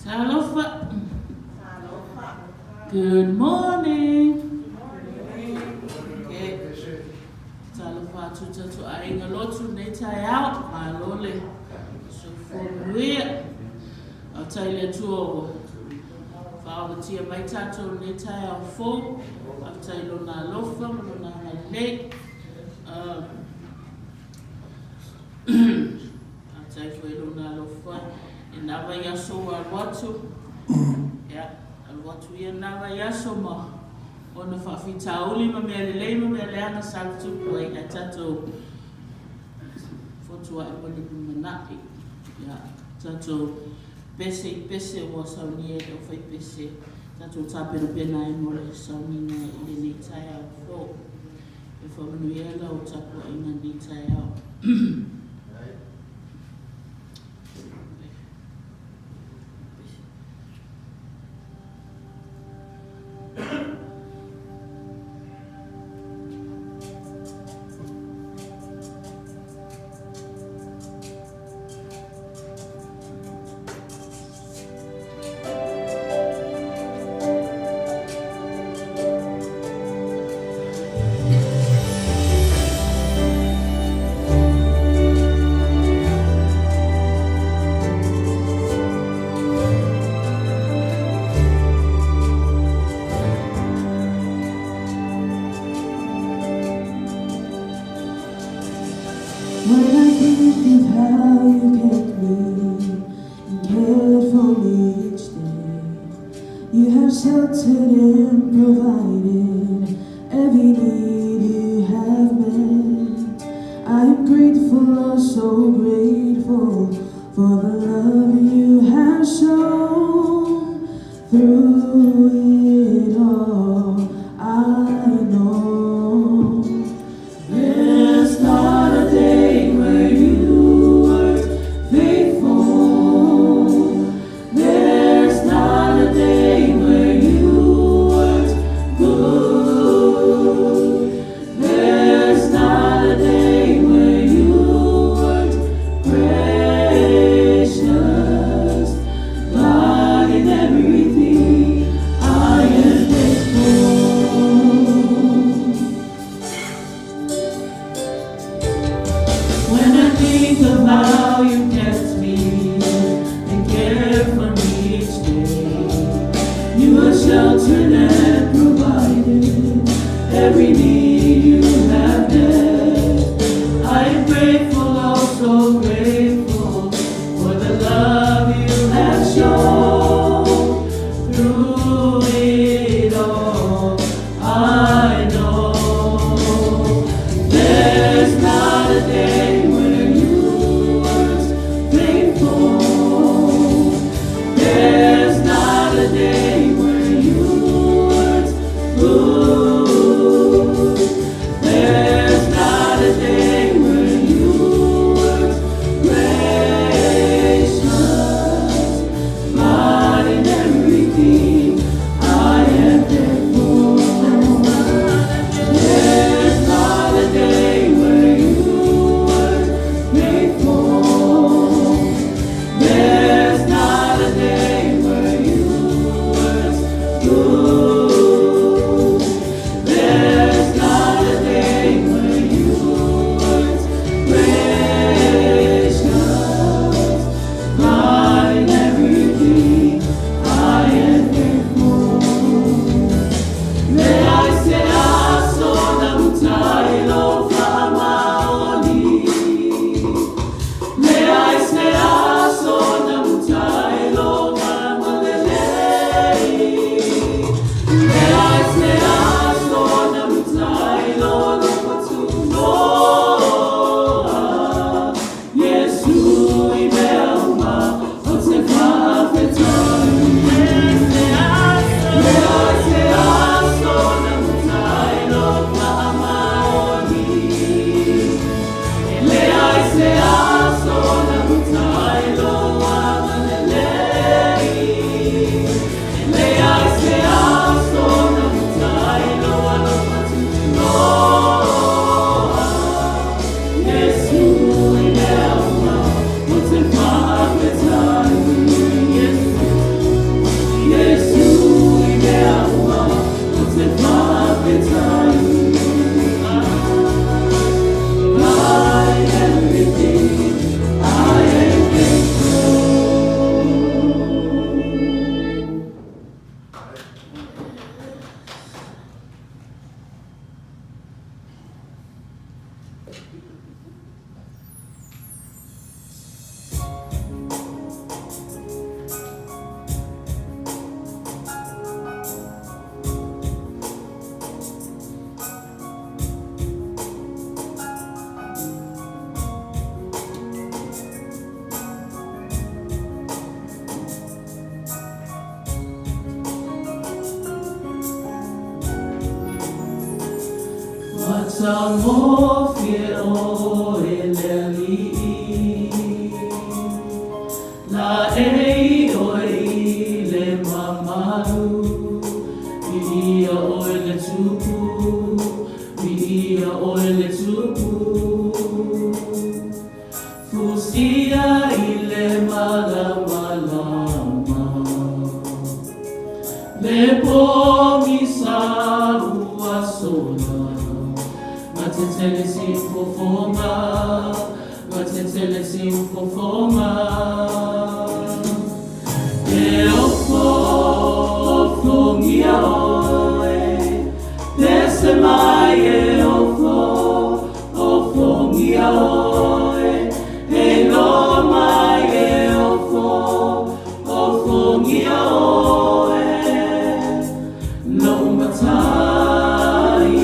Talofa. Good morning. Okay. Talofa atu tatou aiga lotu nei taeao. Malo le soifua manuia. Faafetai i le Atua ua faaolatia mai tatou i lenei taeao fou. Faafetai i Lona alofa ma Lona agalelei. Faafetai foi i Lona alofa i na vaiaso ua alu atu. Ia, alu atu ia na vaiaso ma ona faafitauli ma mea lelei ma mea leaga sa tutupu ai ae tatou fotuai mo le lumanai. Ia, tatou pese i pese ua saunia e le aufaipese, tatou tapenapena ai mo le sauniga i lenei taeao fou. E faamanuia lau tapuaiga i lenei taeao. When I think of how you kept me and cared for me each day, you have sheltered and provided every need you have met. I am grateful, oh so grateful, for the love you have shown through it all. I know there's not a day where you weren't faithful. There's not a day where you weren't good. There's not a day where you weren't gracious. God, in everything, I am thankful. When I think of how you kept me and cared for me each day, You have sheltered and provided every need you have met. I am grateful, oh so grateful, for the love you have shown through it all. I know there's not a day where you weren't Matagofie oe le Alii. Laei oe i le mamalu, Viia oe le Tupu, Viia oe le Tupu. Fusia i le malamalama, Le pogisa ua sola, Gatetele siufofoga, Gatetele siufofoga. E ofoofogia oe, Pese mai e ofoofogia oe, E iloa mai e ofoofogia oe, Lou Matai.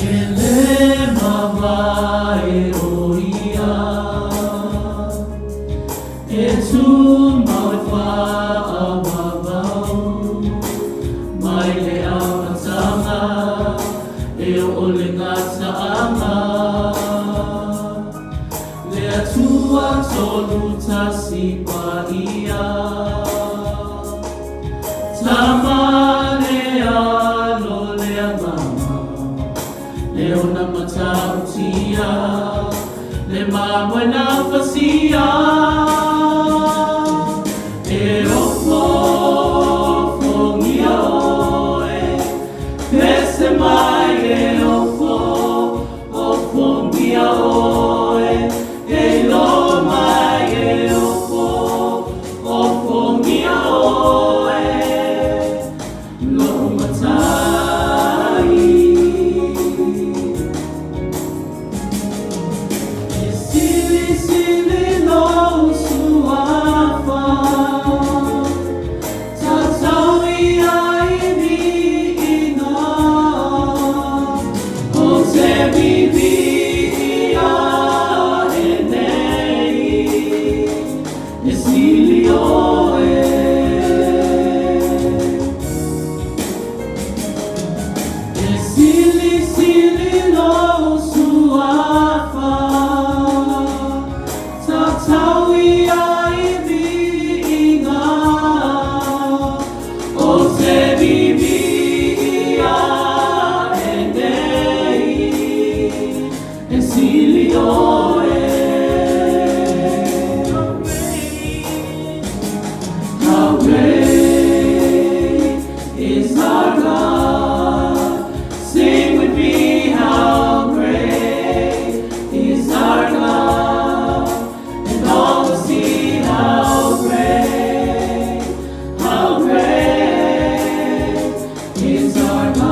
E le mavae o ia, E tumau e faavavau, Mai le amataga e oo le gataaga. Le Atua tolu tasi paia, Tama le Alo le Agaga, Le ona matautia, Le mamoe na fasia. E ofoofogia oe, Pese mai e ofoofogia oe, E iloa mai e ofoofogia oe, Lou Matai. E silisili lou suafa, Tatau ia i viiga, O te viviia e nei, E sili oe. E silisili lou suafa, Tatau ia i viiga, O te viviia e nei, E sili oe. How great is our God? Sing with me, how great is our God? And all will see how great is our God.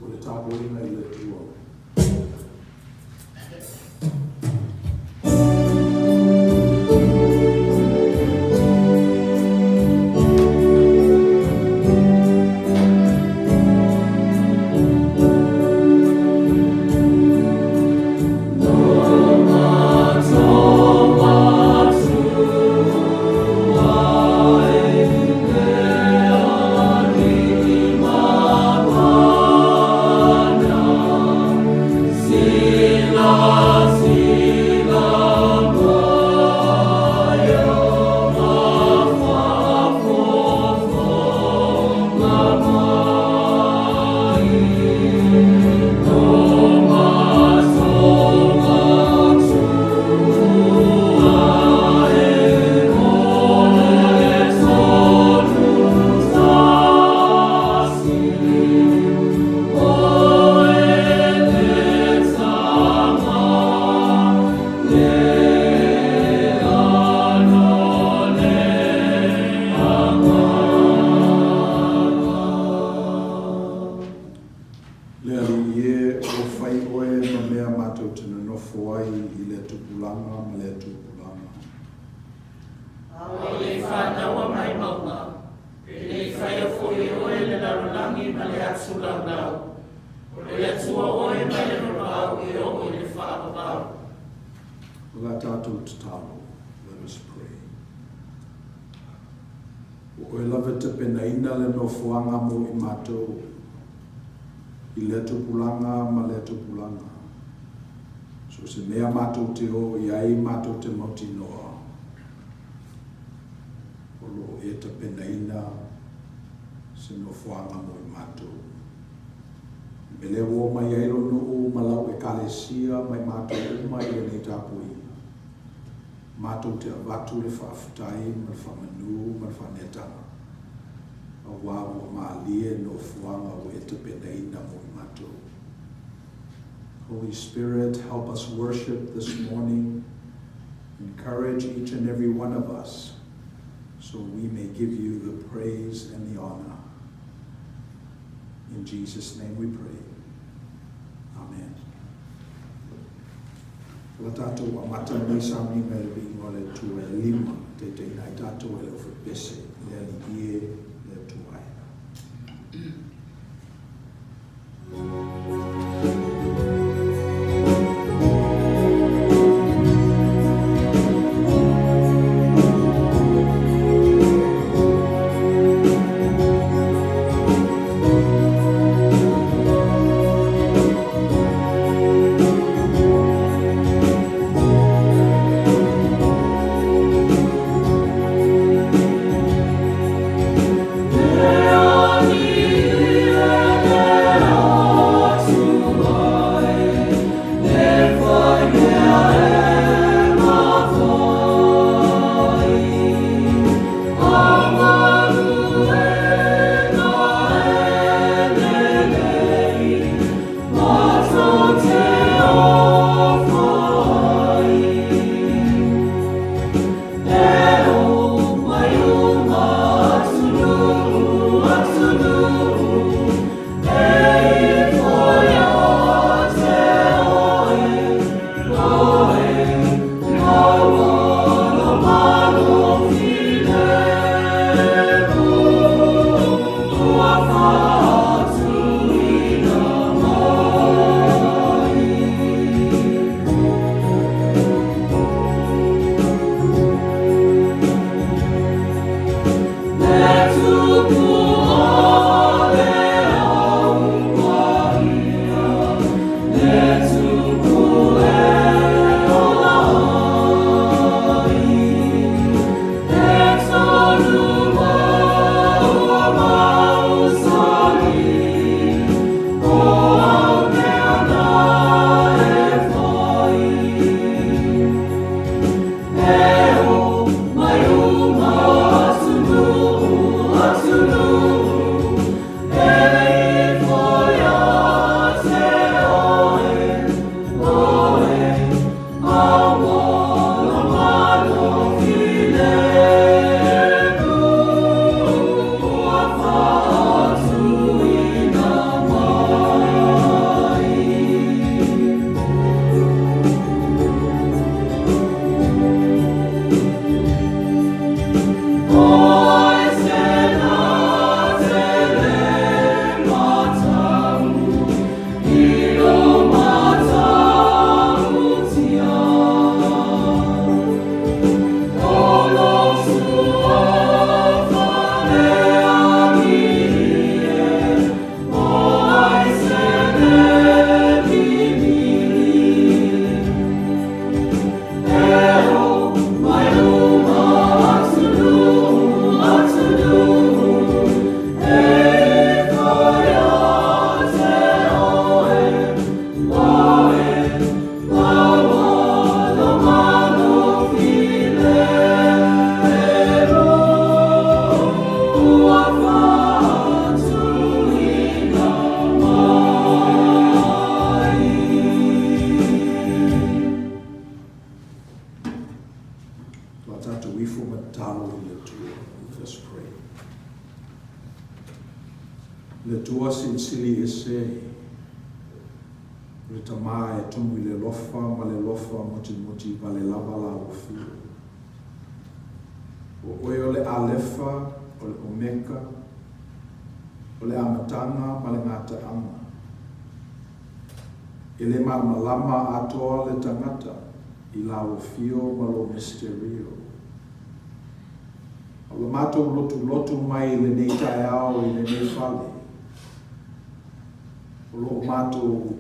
O le tapuaiga i le Atua. Le Alii e, ua fai oe ma mea matou te nonofo ai i lea tupulaga ma lea tupulaga. E le i fanau mai mauga, e le i faia foi e oe le lalolagi. lagi ma le asulaulau. O le Atua oe mai le vavau e oo i le faavavau. O le a tatou tatalo, let us pray. Ua oe lava e tapenaina le nofoaga mo i matou i lea tupulaga ma lea tupulaga. So o se mea matou te o i ai matou te mautinoa, o lo o e tapenaina se nofoaga mo i matou. I mea lea ua o mai ai lou nuu ma lau Ekalesia ma i matou uma i lenei tapuaiga, matou te avatu le faafetai ma le faamanu ma le faaneetaga, auā ua malie nofoaga ua e tapenaina mo i matou. Holy Spirit, help us worship this morning. Encourage each and every one of us so we may give you the praise and the honor. In Jesus' name we pray. Amen. O la tatou amata nei sauniga i le viiga o le Atua e lima taitaiina ai tatou e le aufepese le Alii e, le Atua e. La tatou ifo ma tatalo i le Atua. Let us pray. Le Atua silisili ese, o le Tama e tumu i le alofa ma le alofa mutimutī vale lava la ua fiu. O oe o le Alefa, o le Omeka, O le amataga ma le gataaga. E le malamalama atoa le tagata i lau afio ma lou misiterio. A ua matou lotulotu mai i lenei taeao i lenei fale, o lo o matou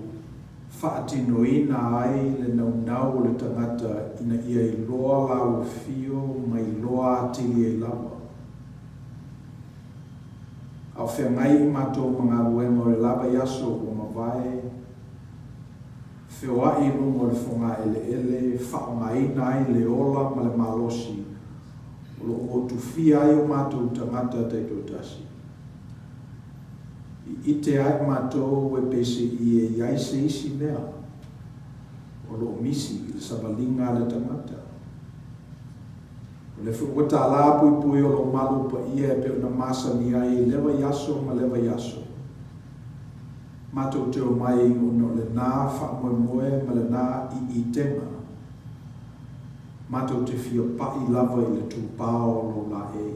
faatinoina ai le naunau o le tagata ina ia iloa lau afio ma iloa atili ai lava. A o feagai i matou ma galuega o le la vaiaso ua mavae, feoai i luga o le fogaeleele, faaaogaina ai le ola ma le malosi o lo o tufia ai o matou tagata taitoatasi. I ite ai matou e peiseai e i ai se isi mea o lo o misi i le savaliga a le tagata. O le foi ua tālā puipui o lou malu paia e pei ona masani ai i lea vaiaso ma lea vaiaso. Matou te omai ona o lenā faamoemoe ma lenā iitega. Matou te fia paʻi lava i le tupao o lou laei.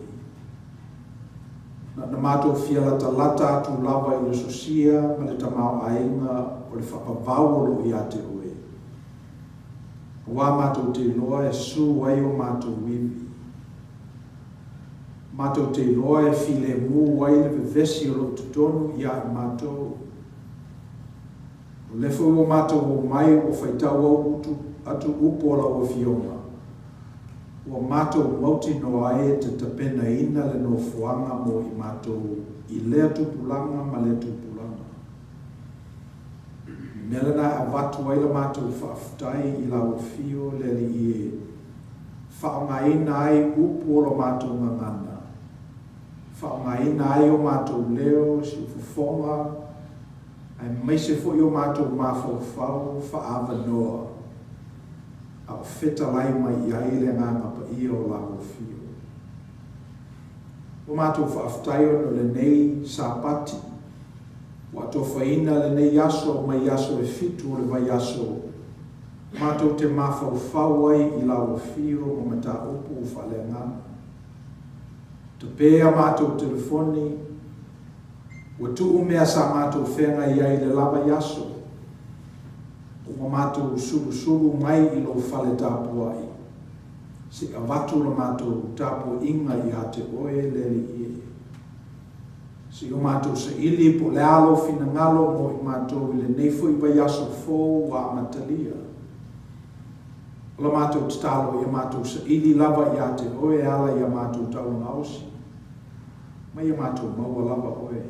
Na ona matou fia latalata atu lava i le sosia ma le tamaoaiga o le faavavau o lo o ia te oe. Aua matou te iloa e su ai o matou iwi. Matou te iloa e filemu ai le vevesi o lo o totonu ia i matou. O lea foi ua matou omai ua faitau au utu atu upu o lau Afioga, ua matou mautinoa ai e te tapenaina le nofoaga mo i matou i lea tupulaga ma lea tupulaga. Le mea lena e avatu ai la matou faafetai i lau Afio le Alii e faaaogaina ai upu o lo matou gagana, faaaogaina ai o matou leo, siufofoga, aemaise foi o matou mafaufau faaavanoa a o fetalai mai i ai le Agaga Paia o lau Afio. Ua matou faafetai ona o lenei Sapati Ua atofaina lenei aso mai aso e fitu o le vaiaso matou te mafaufau ai i lau afio ma mataupu faaleagaga. Tape a matou telefoni, ua tuu mea sa matou feagai ai i le la vaiaso, ua matou sulusulu mai i lou fale tapuai, se i avatu la matou tapuaiga ia te oe le Alii e. Se i o matou saili po o le a lou finagalo mo i matou i lenei foi vaiaso fou ua amatalia. O la matou tatalo ia matou saili lava ia te oe e ala i a matou taulaga osi, ma ia matou maua lava oe.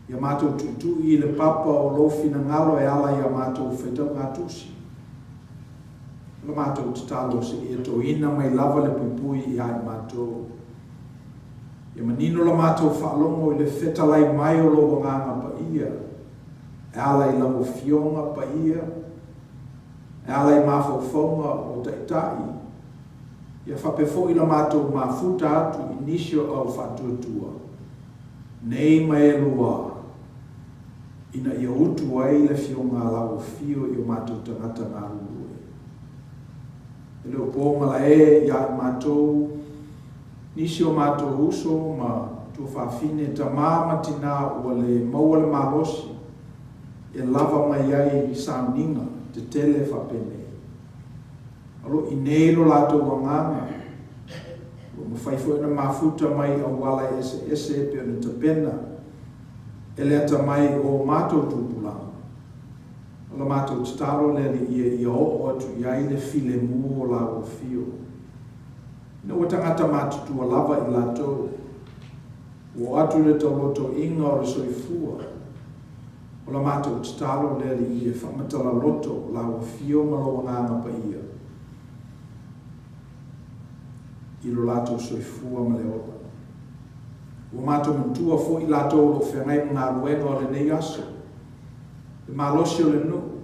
Ia matou tuitui i le papa o lou finagalo e ala i a matou faitauga tusi. O la matou tatalo se i e toina mai lava le puipui ia i matou. Ia manino la matou faalogo i le fetalai mai o lou Agaga Paia, e ala i lau Afioga Paia, e ala i mafaufauga o Taitai, ia faapea foi la matou mafuta atu i nisi o au faatuatua, nei ma e lua, ina ia utu ai le Afioga a lau Afio i o matou tagata galulue. E le o po malae ia i matou, Nisi o matou uso ma tuafafine, tama ma tina ua le maua le malosi e lava mai ai i sauniga tetele faapenei. O lo o inei lo latou agaga, o lo o mafai foi ona mafuta mai i auala eseese e pei ona tapena e le atamai o matou tupulaga. O la matou tatalo le Alii e ia oo atu i ai le filemu o la afio. Ina ua tagata matutua lava i latou, ua oo atu le taulotoiga o le soifua, o la matou tatalo le Alii e faamatala loto lau afio ma lou Agaga Paia i lo latou soifua ma le ola. Ua matou manatua foi i latou o lo o feagai ma galuega o lenei aso, le malosi o le nuu,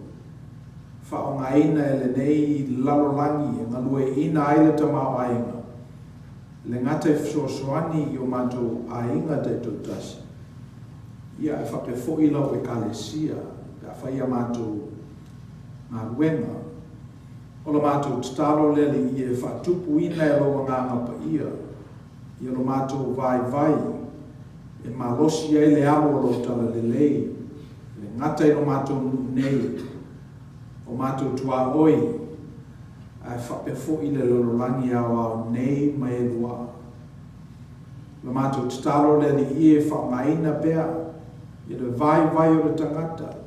faaaogaina e lenei lalolagi e galueaiina ai le tamaoaiga, e le gata e fesoasoani i o matou aiga taitoatasi, ia ae faapea foi lau Ekalesia pe a fai a matou galuega. O la matou tatalo le Alii e faatupuina e lou Agaga Paia ia lo matou vaivai. e malosi ai le alu o lou talalelei, e le gata i lo matou nuu nei, o matou tuaoi, ae faapea foi le lalolagi aoao nei ma e lua. O le matou tatalo le Alii e faaaogaina pea i le vaivai o le tagata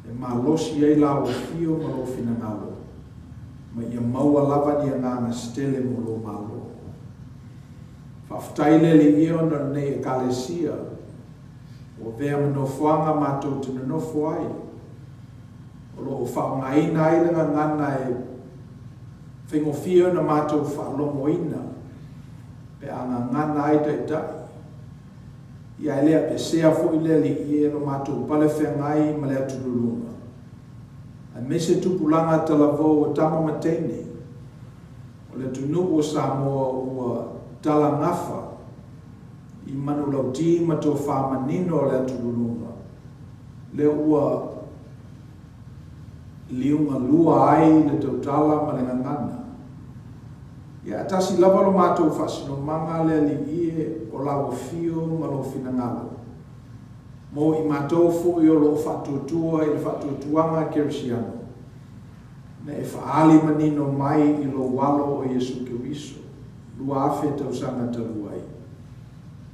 e malosi ai lau afio ma lou finagalo, ma ia maua lava ni agaga se tele mo lou Malo. Faafetai le Alii ona o lenei Ekalesia ua avea ma nofoaga matou te nonofo ai, o lo o faaaogaina ai le gagana e faigofie ona matou faalogoina pe a gagana ai Taitai. Ia ae le apesea foi le Alii e lo matou pale feagai ma le atululuga, aemaise tupulaga talavou o tama ma teine o le atunuu o Samoa ua talagafa i manulauti ma tofa manino o le atululuga, lea ua liugalua ai le tautala ma le gagana. Ia ae tasi lava lo matou faasinomaga le Alii e, o lau afio ma lou finagalo, mo i matou foi o lo o faatuatua i le faatuatuaga kerisiano, na e faaali manino mai i lou Alo o Iesu Keriso, 2000 tausaga talu ai.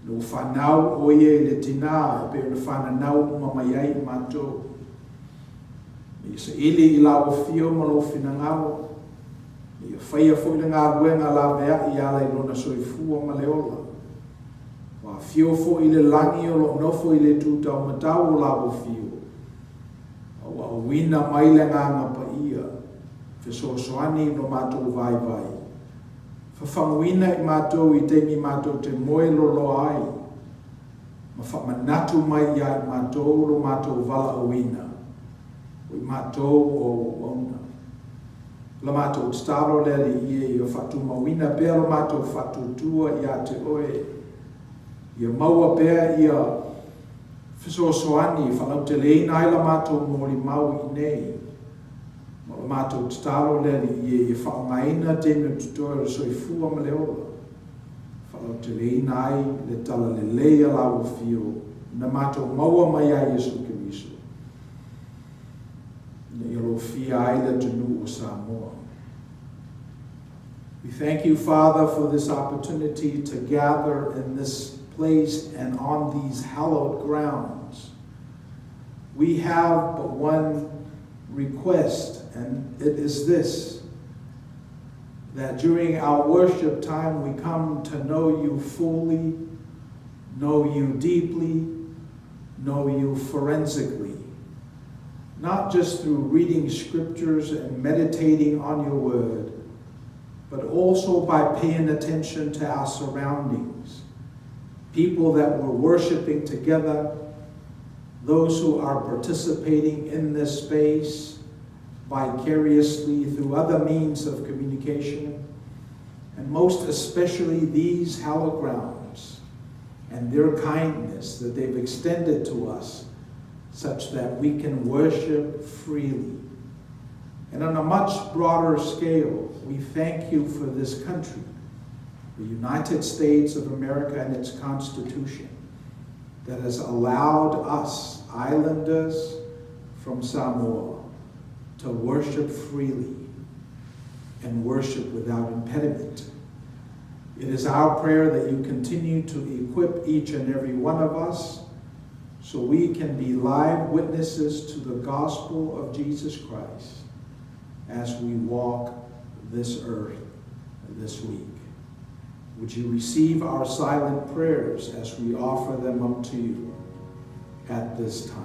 Ina ua fanau ʻo ia i le tinā e pei ona fananau uma mai ai i matou. Ma ia saili i lau afio ma lou finagalo, ma ia faia foi le galuega laveai e ala i lona soifua ma le ola. Ua afio foi i le lagi o lo o nofo i le itu taumatau o lau afio, a ua auina mai le Agaga Paia, fesoasoani i lo matou vaivai. Fafaguina i matou i taimi matou te moe loloa ai, ma faamanatu mai iā i matou lo matou valaauina, o i matou o auauna. O la matou tatalo le Alii e ia faatumauina pea lo matou faatuatua iā te Oe, ia maua pea ia fesoasoani e faalauteleina ai la matou molimau i inei. Ma o le matou tatalo le Alii e ia faaaogaina taimi o totoe o le soifua ma le ola, e faalauteleina ai le talalelei a lau Afio na matou maua mai ia Iesu Keriso, ina ia lofia ai le atunuu o Samoa. We thank you, Father, for this opportunity to gather in this place and on these hallowed grounds. We have but one request, and it is this that during our worship time we come to know you fully, know you deeply, know you forensically. Not just through reading scriptures and meditating on your word, but also by paying attention to our surroundings people that we're worshiping together, those who are participating in this space vicariously through other means of communication, and most especially these hallowed grounds and their kindness that they've extended to us such that we can worship freely. And on a much broader scale, we thank you for this country, the United States of America and its Constitution, that has allowed us, islanders from Samoa, to worship freely and worship without impediment. It is our prayer that you continue to equip each and every one of us so we can be live witnesses to the gospel of Jesus Christ as we walk this earth this week. Would you receive our silent prayers as we offer them up to you at this time?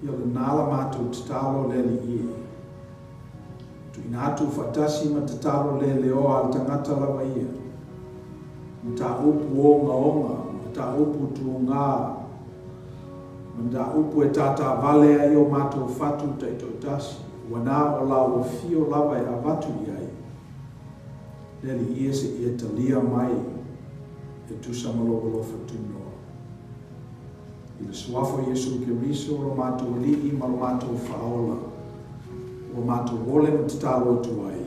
Ia lena la matou tatalo le Alii e. Tuuina atu faatasi ma tatalo le leoa a le tagata lava ia. Mataupu ogaoga, mataupu tuga, mataupu e tātāvale ai o matou fatu taitoatasi, ua na o lau afio lava e avatu i ai. Le Alii e seia talia mai e tusa ma lou alofa tunoa. I le Suafa o Iesu Keriso, lo matou Alii ma lo matou Faaola, ua matou ole ma tatalo atu ai.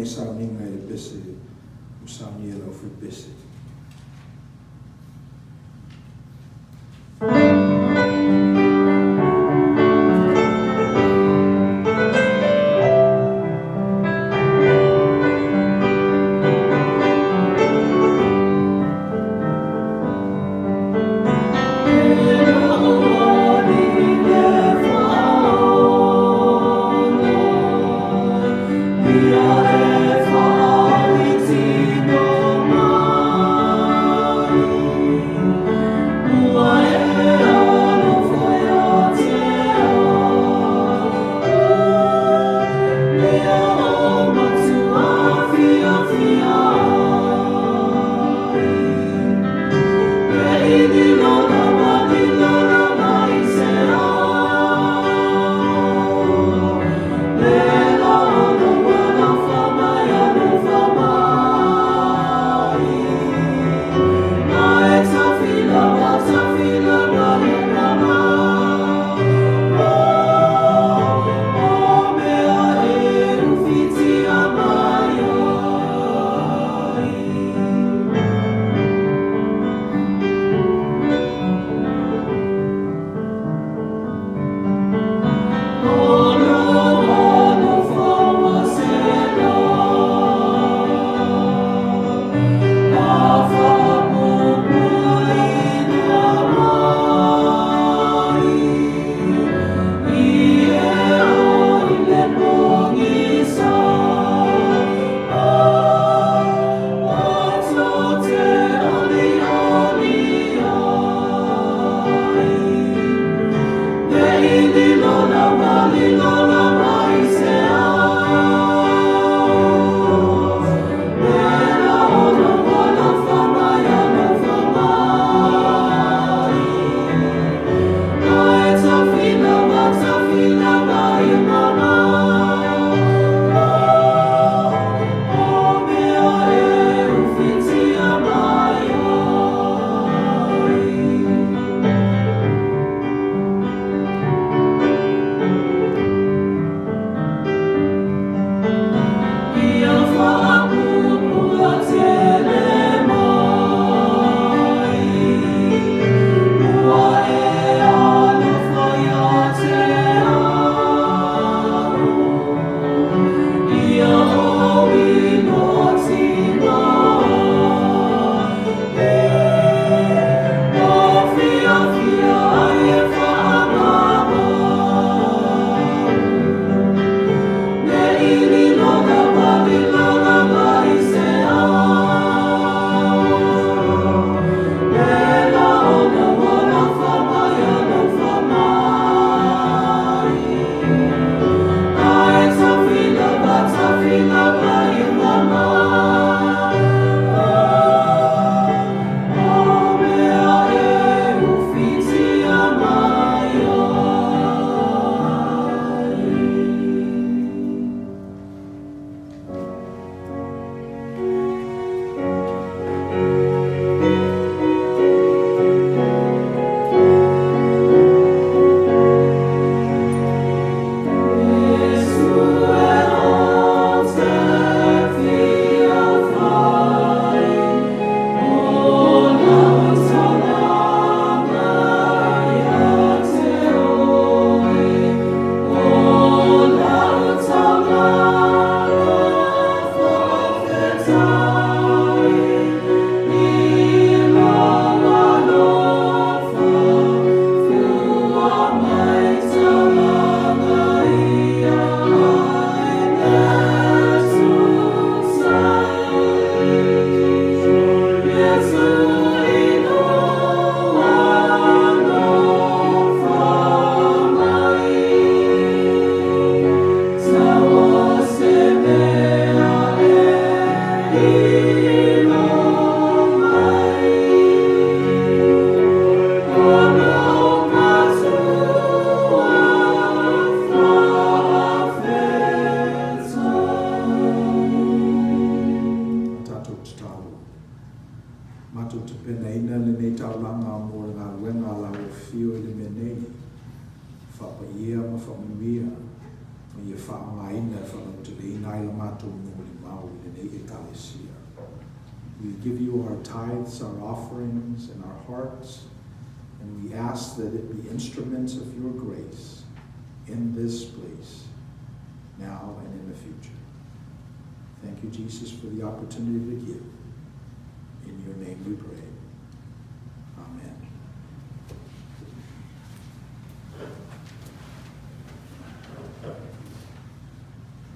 lenei sauniga i le pese ua saunia e le aufaipese. Tatou tatalo. Matou tapenaina lenei taulaga mo le galuega a lau Afio i le mea nei, faapaia ma faamanuia, ma ia faaaogaina e faalauteleina ai la matou molimau. We give you our tithes, our offerings, and our hearts, and we ask that it be instruments of your grace in this place, now and in the future. Thank you, Jesus, for the opportunity to give. In your name we pray. Amen.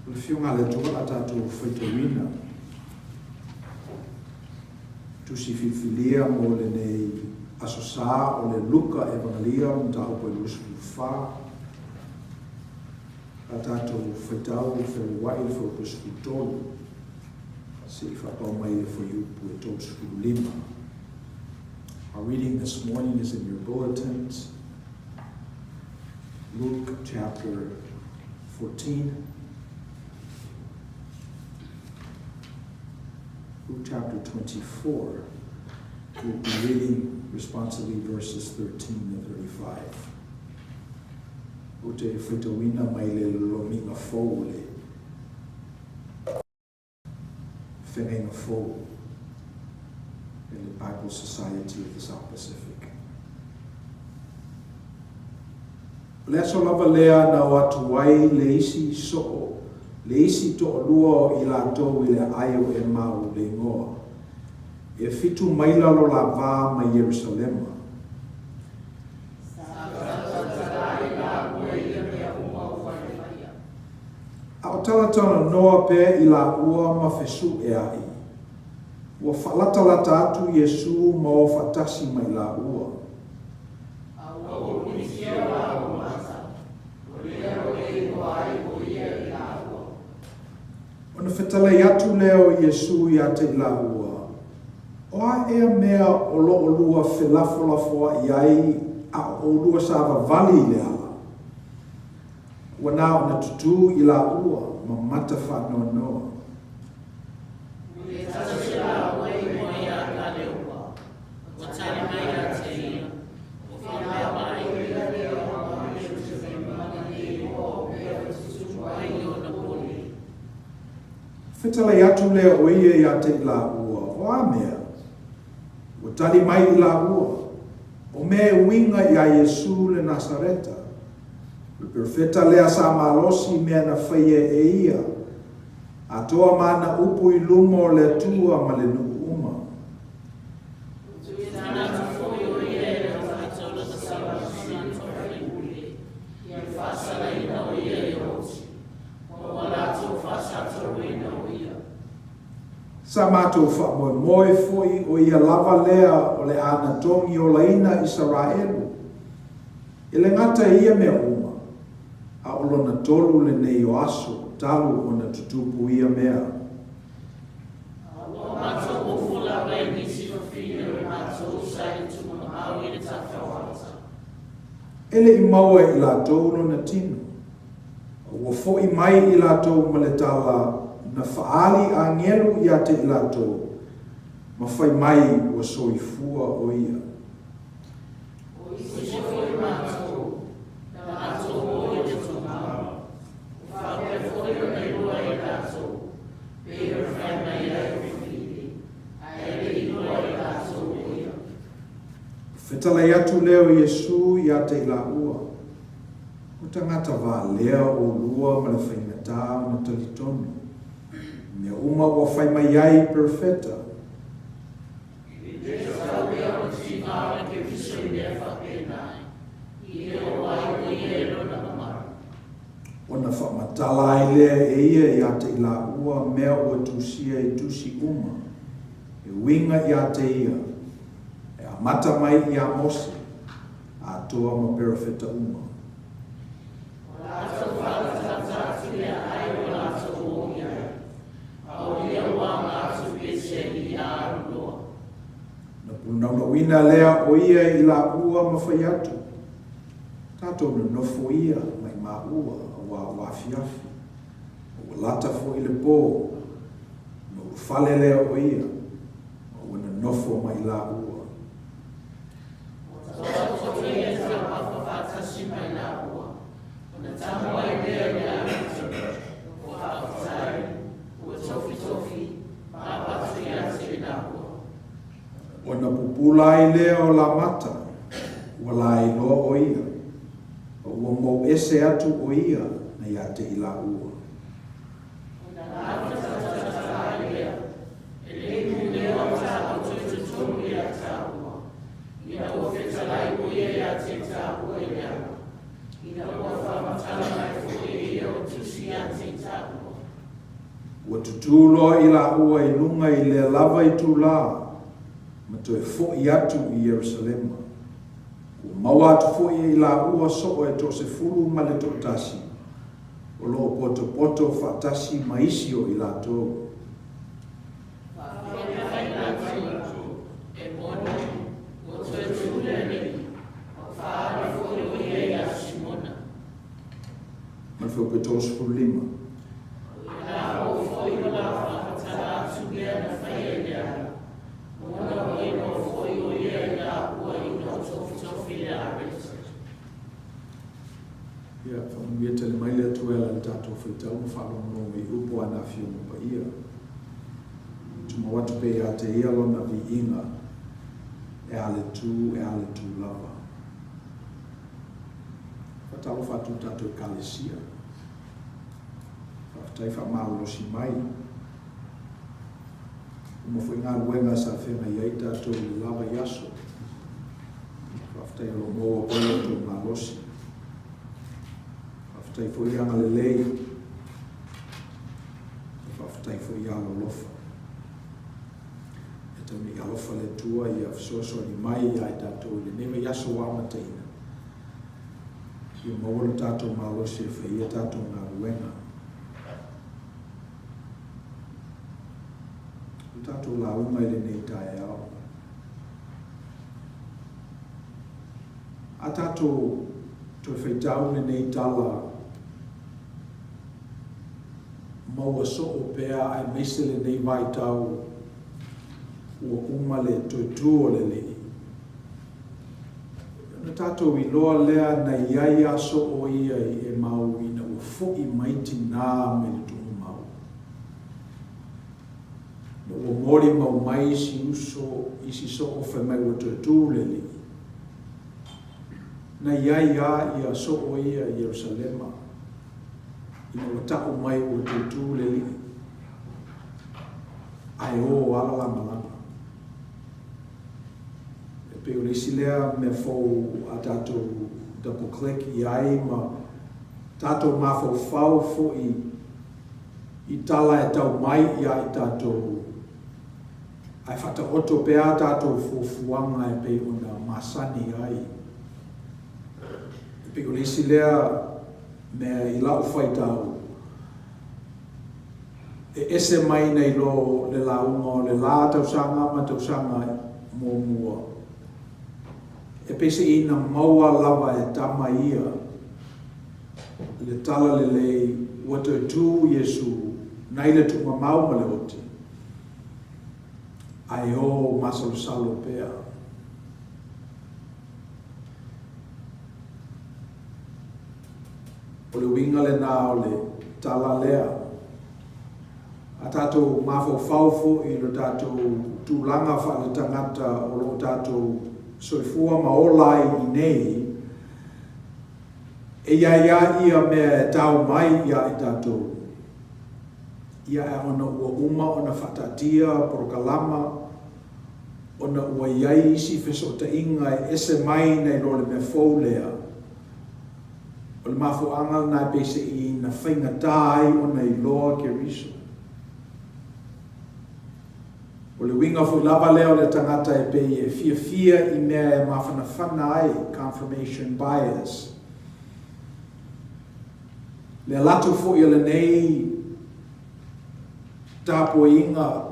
O le Afioga a le Atua a tatou faitauina. Tusi filifilia mo lenei Aso Sa o le Luka Evangelia o le Mataupu e 24. A tatou faitau Febuai le fuaiupu e 13 seia faapau mai le fuaiupu e 35. Our reading this morning is in your bulletins. Luke chapter 14. Luke chapter 24. We'll be reading responsively verses 13 to 35. Ou te faitauina mai le lomiga fou o le Feagaiga Fou e le Bible Society of the South Pacific. O le aso lava lea na o atu ai le isi soo, le isi toalua o i latou i le aai o Emau le igoa, e fitu maila lo la va mai Ierusalema. A o talatalanoa pea i laua ma fesuʻeaʻi, ua faalatalata atu Iesū ma o faatasi ma i laua. A ua punitia o lāua mata, o lea o e iloa ai ʻo ia i lāua. Ona fetalai atu lea o Iesū iā te i laua, O a ea mea o lo ʻolua felafolafoaʻi ai a o ʻolua sāwawali i le ala? Ua na ona tutū i laua ma mata faanoanoa. E tasi lāua i mua iā Kaleopa, ua tali mai iā te ia, ua faapea mai. ʻO ia lea o ma Ierusalema i igoa o mea ua tutupu ai i ona poli. Fetalai atu lea o ia iā te i lāua, o a mea? Ua tali mai i lāua, o mea e uiga iā Iesū le Nasareta. O le perofeta lea sa malosi i mea na faia e ia, atoa ma ana upu i luma o le Atua ma le nuu uma. Tuuina atu foi o ia e le aufai-taulaga Samasina Tofaipule i le faasalaina o ia e oti, ma ua latou faasatauina o ia. Sa matou faamoemoe foi o ia lava lea o le a na togi olaina Isaraelu. E le gata i ia mea uma, a o lona tolu lenei o aso talu ona tutupu ia mea. A ua matou ofo lava i nisi fafine o matou sa i le tuugamau i le tafafata. E le i maua e i latou lona tino, a ua foʻi mai i latou ma le tala na faaali agelu ia te i latou, ma fai mai ua soifua o ia. O isi foi matou, na matou o i le tumau, ua faapea foi ona iloa e latou, pei ona fai mai ai o Filipi, ae le i iloa e latou o ia. Fetalai atu lea o Iesu ia te i laua, O tagata valea ʻolua ma le faigata ona talitonu, i mea uma ua fai mai ai perofeta. E tatau pea ona tiga o le Keriso i mea faapena, i le oo ai o ia i lona mamalu. Ona faamatala ai lea e ia iā te i laua mea ua tusia i tusi uma, e uiga iā te ia, e amata mai iā Mose, atoa ma perofeta uma. O latou faalatalata atu le aai o latou o i ai, a o ia ua aga atu i Petesaia a alu loa. Ona punaunauina lea o ia i laua ma fai atu, Tatou nonofo ia mai maua auā ua afiafi, ma ua lata foi le pō. Ona ulufale lea o ia, ma ua nonofo mai laua. Ua taoto ia i taumafa faatasi mai laua, ona tago ai lea i le alofa, ua faafetai, ua tofitofi, ma avatu ia te i laua. Ona pupula ai lea o la mata, ua laeiloa ʻo ia, a ua mou ese atu ʻo ia na iā te i lāua. Ona lāutatatata ai lea, e le pulea o tātou i totonu iā tāua, ina ua fetalai ʻo ia iā te tāua i le ala, ina ua faamatala mai foi e ia o tusi iā te tāua. Ua tutū loa i lāua i luga i lea lava itulā, ma toe foʻi atu i Ierusalema. Ua maua atu foi e i lāua soo e toasefulu ma le toatasi, o loo potopoto faatasi ma isi o i latou. Faafetai mai latou, e moni, ua toe tū le Alii, ua faaali foi o ia iā Simona. Ma le fuaiupu e 35. O i lākou foi o la faamatala atu mea na faia i le ala, ona ua iloa foi o ia i lāua ina o tofitofi le areta. Ia, faamanuia tele mai le Atua e ala i le tatou faitau ma faalogologo i upu a ana Afioga Paia. Tumau atu pea ia te Ia Lona viiga, e a le tū, e a le tū lava. Faatalofa atu i le tatou Ekalesia. Faafetai faamalolosi mai. Uma foi galuega sa feagai ai tatou i le la vaiaso. Faafetai o lo o maua pea lo outou malosi. Faafetai foi i agalelei. Faafetai foi i alolofa. E tau nei alofa le Atua ia fesoasoani mai ia i tatou i lenei vaiaso ua amataina. Ia maua lo tatou malosi e fai ai tatou galuega. O tatou lauga i lenei taeao. A tatou toe faitau lenei tala maua soo pea aemaise lenei vaitau ua uma le toe tu o le Alii. Ona tatou iloa lea na i ai aso o ia i Emau ina ua foʻi mai tinā mai le tuumau. Ina ua molimau mai isi uso, isi soo fai mai ua toe tu le Alii. Na i ai a ia soo ia i Ierusalema ina ua taʻu mai ua toe tu le Alii. Ae o ala la malaga. E pei o le isi lea mea fou a tatou double click i ai ma tatou mafaufau foi i tala e tau mai iā i tatou ae faataoto pea a tatou fuafuaga e pei ona masani ai. E pei o le isi lea mea i la'u faitau e ese mai nai lo le lauga o le la tausaga ma tausaga muamua. E peiseai na maua lava e tama ia le tala lelei ua toe tū Iesu nai le tuumamau ma le oti, ae o masalosalo pea. O le uiga lenā o le tala lea. A tatou mafaufau foi i lo tatou tulaga faaletagata o lo o tatou soifua ma ola ai i nei, e i ai lava ia mea e tao mai iā i tatou, ia ae ona ua uma ona faataatia polokalama, ona ua i ai isi fesootaiga e ese mai nai lo le mea fou lea, O le mafuaaga lena e peiseai na faigata ai ona iloa Keriso. O le uiga foi lava lea o le tagata e pei e fiafia i mea e mafanafana ai, confirmation bias. Le alu atu foi o lenei tapuaiga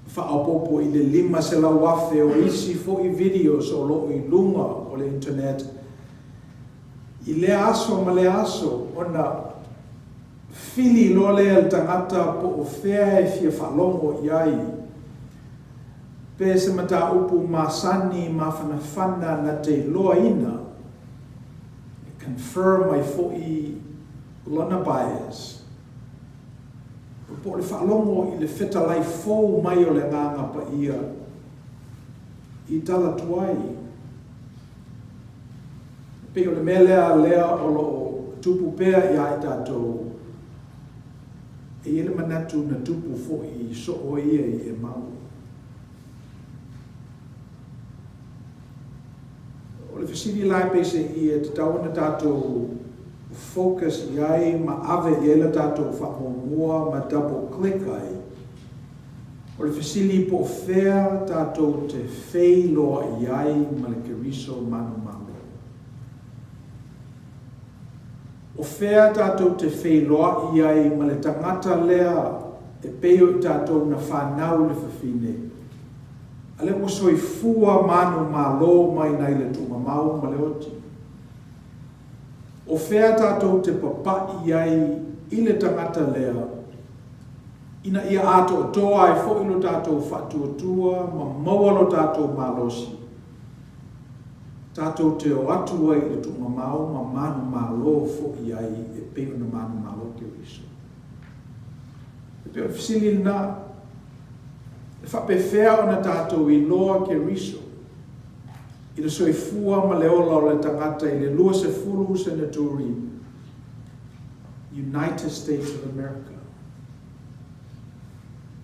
faaopoopo i le 500,000 o isi foi videos o lo o i luga o le internet, I lea aso ma lea aso, ona fili loa lea e le tagata po o fea e fia faalogo i ai, pe se mataupu masani mafanafana na te iloaina, e confirm ai foi lona bias, po o le faalogo i le fetalai fou mai o le Agaga Paia. I tala tuai. E pei o le mea lea lea o lo o tupu pea iā i tatou, e i ai le manatu na tupu foi i soo ia i Emau. O le fesili la e peiseai e tatau ona tatou focus i ai ma ave i ai le tatou faamuamua ma double click ai, o le fesili po o fea tatou te feiloai ai ma le Keriso manumalo? O fea tatou te feiloai ai ma le tagata lea e pei o i tatou na fanau i le fafine, a lea ua soifua manumalo mai nai le tuugamau ma le oti? O fea tatou te papaʻi ai i le tagata lea ina ia atoatoa ai foi lo tatou faatuatua ma maua lo tatou malosi, tatou te o atu ai i le tuugamau ma manumalo foi ai e pei ona manumalo Keriso? E pei o le fesili lena, e faapefea ona tatou iloa Keriso i le soifua ma le ola o le tagata i le 20 seneturi United States of America?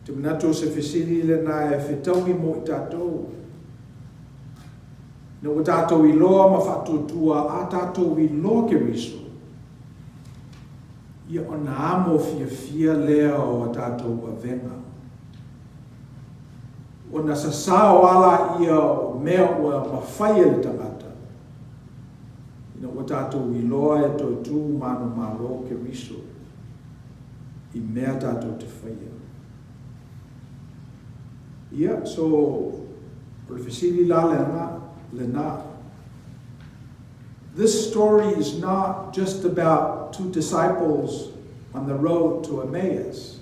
Ou te manatu o se fesili lena e fetaui mo i tatou. Ina ua tatou iloa ma faatuatua a tatou iloa Keriso, ia ona amo fiafia lea o a tatou avega. Ona sasao a laia o mea ua mafai e le tagata, ina ua tatou iloa e toe tu manumalo Keriso i mea tatou te faia. Ia, so, o le fesili la lena, lena. This story is not just about two disciples on the road to Emmaus.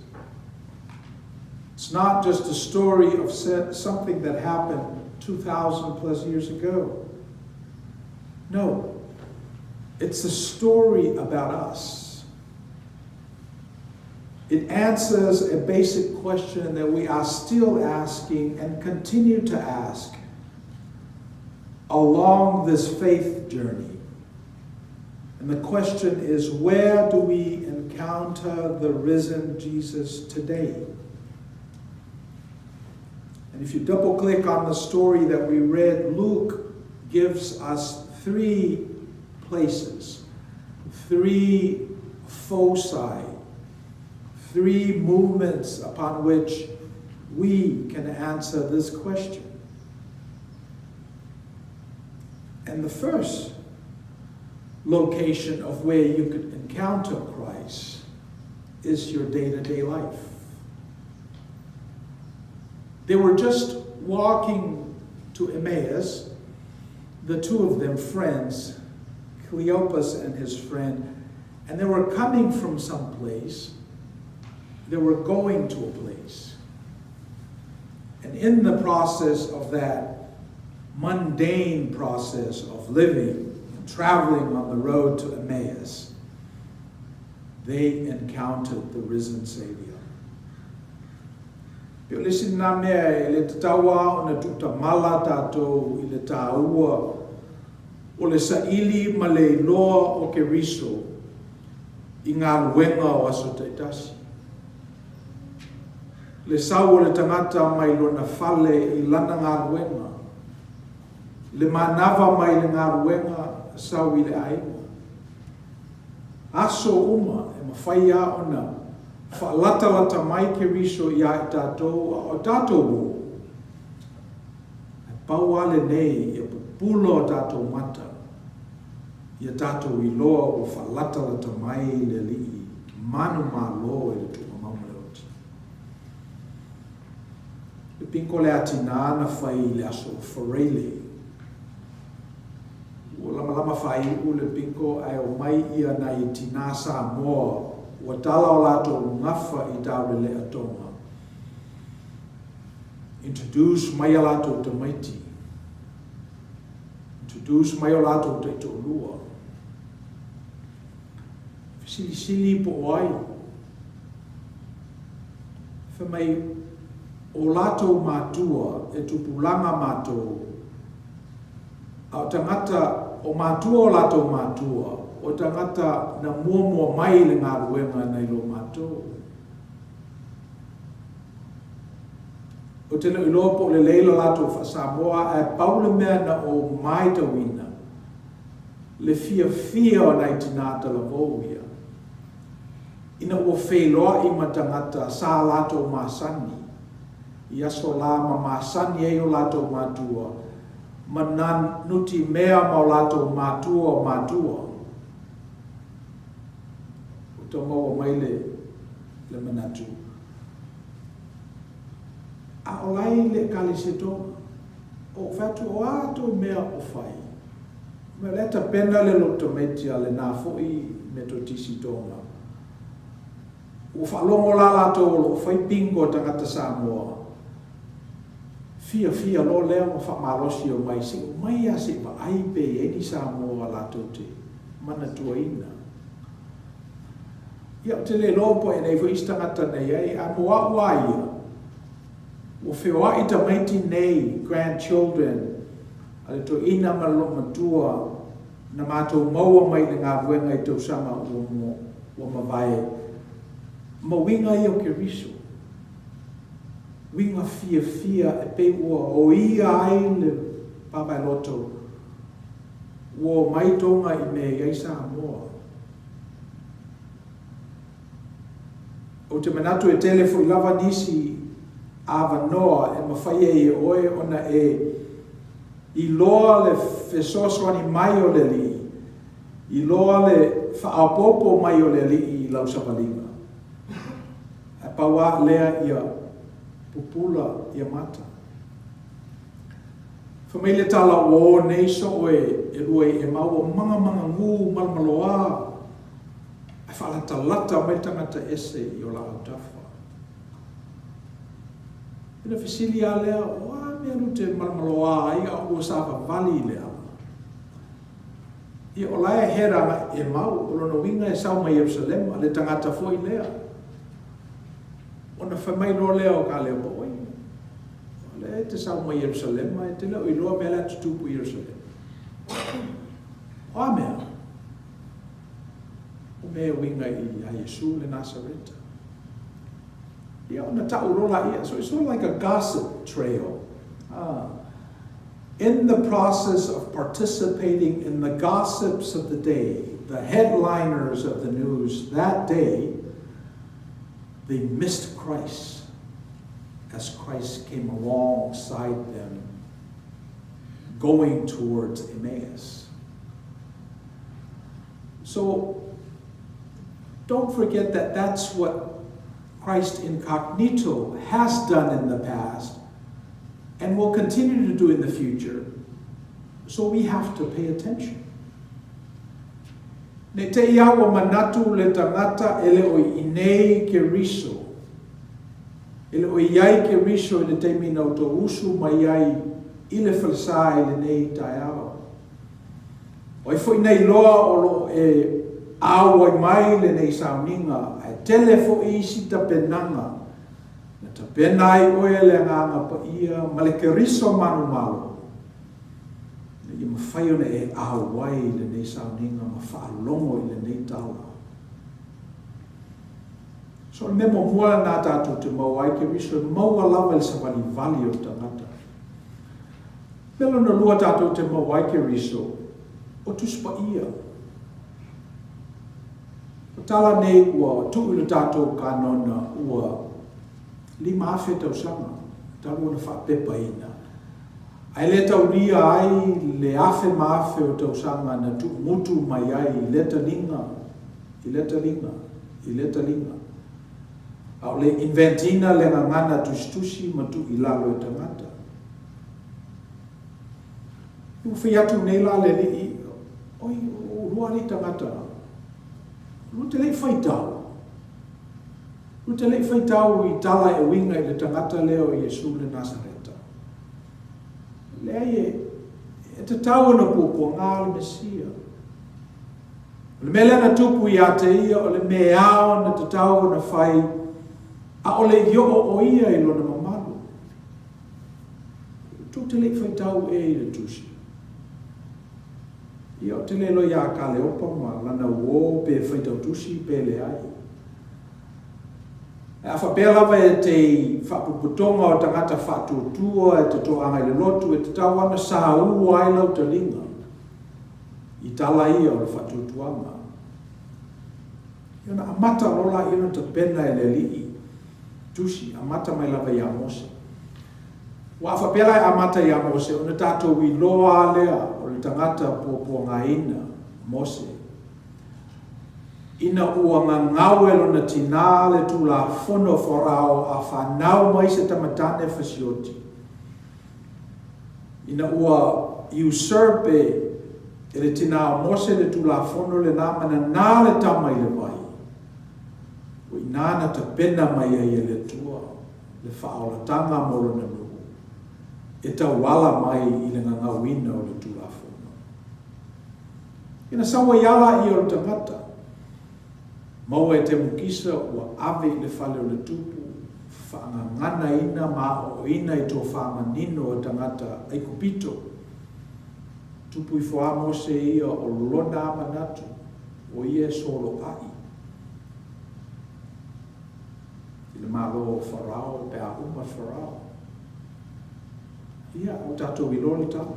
It's not just a story of something that happened 2,000 plus years ago. No, it's a story about us. It answers a basic question that we are still asking and continue to ask along this faith journey. And the question is, where do we encounter the risen Jesus today? And if you double click on the story that we read, Luke gives us 3 places, 3 foci, 3 movements upon which we can answer this question. And the first location of where you could encounter Christ is your day-to-day life. They were just walking to Emmaus, the two of them friends, Cleopas and his friend, and they were coming from some place. They were going to a place. And in the process of that mundane process of living and traveling on the road to Emmaus, they encountered the risen Savior. E pei o le isi lena mea e le tatau lava ona tuutamala tatou i le taua o le saili ma le iloa o Keriso i galuega o aso taitasi. Le sau o le tagata mai lona fale i lana galuega, le manava mai le galuega sau i le aiga. Aso uma e mafai lava ona faalatalata mai Keriso iā i tatou a o tatou o. Ae pau lava lenei ia pupula o tatou mata, ia tatou iloa ua faalatalata mai le Alii manumalo i le tuugamau ma le oti. Le pinko le a tinā na fai i le aso Fureile. Ua lamalama faaiuʻu le piko ae omai ia nai tinā Samoa ua tala o latou gafa i Taulelea Tonga. Introduce mai a latou tamaiti. Introduce mai o latou taitoalua. Fesilisili po o ai. Fai mai, o latou matua e tupulaga matou, a o tagata o matua o latou matua, o tagata na muamua mai i le galuega nai lo matou. Ou te le o iloa po o lelei la latou faa-Samoa, ae pau le mea na ou maitauina, le fiafia o nai tinā talavou ia, ina ua feiloai ma tagata sa latou masani i aso la ma masani ai o latou matua ma nā nutimea ma o latou matua o matua. Ua tau maua mai le, le manatu. A o la e i le Ekalesia Tonga. Ou fai atu, o a tou mea o fai? Mea o lea tapena le lotu tamaiti a lena foi Metotisi Tonga. Ua faalogo la latou o lo o fai bingo a tagata Samoa. Fiafia loa lea ma faamalosi omai, se i omai lava se i vaai pe i ai ni Samoa latou te manatuaina. Ia, ou te le iloa po o nei foi isi tagata na i ai, ae mo au lava ia, ua feoai tamaiti nei, grandchildren, a le toeaina ma le loomatua na matou maua mai i le galuega i tausaga ua ua mavae, ma uiga ia o Keriso, uiga fiafia e pei ua oia ai le vaavaeloto, ua omai Tonga i mea e i ai Samoa. Ou te manatu e tele foi lava nisi avanoa e mafai ai e oe ona e iloa le fesoasoani mai o le Alii, iloa le faaopoopo mai o le Alii i lau savaliga. Ae pau lava lea ia pupula ia mata. Fai mai le tala ua o nei soo e lua i Emau ua magamagagū malomaloā ae faalatalata mai le tagata ese i o la autafa. Ona fesili lava lea, o a mea lu te malomaloā ai a ua savavali i le ala? Ia, o la e head agai Emau, o lona uiga e sau mai Ierusalema, le tagata foi lea. Ona fai mai loa lea o Kaleopa, Oi, o lea e te sau mai Ierusalema, e te le o iloa mea la e tutupu i Ierusalema. O a mea? O mea e uiga ia Iesu le Nasareta. Ia, ona ta'u loa laia. So it's sort of like a gossip trail. In the process of participating in the gossips of the day, the headliners of the news that day, they missed Christ as Christ came alongside them going towards Emmaus. So don't forget that that's what Christ incognito has done in the past and will continue to do in the future. So we have to pay attention. Ne i te i a ua manatu le tagata e le o i inei Keriso, e le o i ai Keriso i le taimi na outou usu mai ai i le falesa i lenei taeao. O ai foi na iloa o lo o e auai mai lenei sauniga, ae tele foi isi tapenaga na tapena ai oe e le Agaga Paia ma le Keriso manumalo, ina ia mafai ona e auai i lenei sauniga ma faalogo i lenei tala. So o le mea muamua lena tatou te maua ai Keriso e maua lava i le savalivali o le tagata. Mea lona lua tatou te maua ai Keriso, o Tusi Paia. O tala nei ua tuu i le tatou kanona ua 5,000 tausaga talu ona faapepaina, ae le taulia ai le afe ma afe o tausaga na tuumutu mai ai i lea taliga, i lea taliga, i lea taliga. A o le invent ina le gagana tusitusi ma tuu i lalo e tagata. Ua fai atu nei la le alii, Oi, o ulua alii tagata, lua te le i faitau. Lua te le i faitau i tala e uiga i le tagata lea o Iesu le Nasareta. Leai, e, e tatau ona puapuaga le Mesia. O le mea lea na tupu ia te ia, o le mea e ao ona tatau ona fai, ʻaʻole i oʻo ʻo ia i lona mamalu. Tou te le i faitau ea i le Tusi? Ia, ou te le iloa ia Kaleopa ma lana uō pe faitau tusi pe leai. Ae a faapea lava e te i faapotopotoga o tagata faatuatua e te toaga i le lotu, e tatau lava ona saua ai lau taliga i tala ia o le faatuatuaga. Ia ona amata loa laia ona tapena e le Alii tusi, amata mai lava ia Mose. Ua a faapea la e amata ia Mose, ona tatou iloa lava lea o le tagata puapuagaina, Mose. Ina ua gagau e lona tinā le tulafono a Farao a fanau mai se tamatane fasioti, ina ua usurp e le tinā o Mose le tulafono lenā ma nanā le tama i le vai, o i inā na tapena mai ai e le Atua le faaolataga mo lona nuu e tauala mai i le gagauina o le Tulafono. Ina sau ai ala ia o le tagata, maua e Temukisa ua ave i le fale o le tupu, faagaganaina ma aoaoina i tofa manino a tagata Aikupito. Tupu ifo a Mose ia o lona a manatu, o ia e soloai. I le malo o Farao pe a uma Farao. Ia, ua tatou iloa le tala.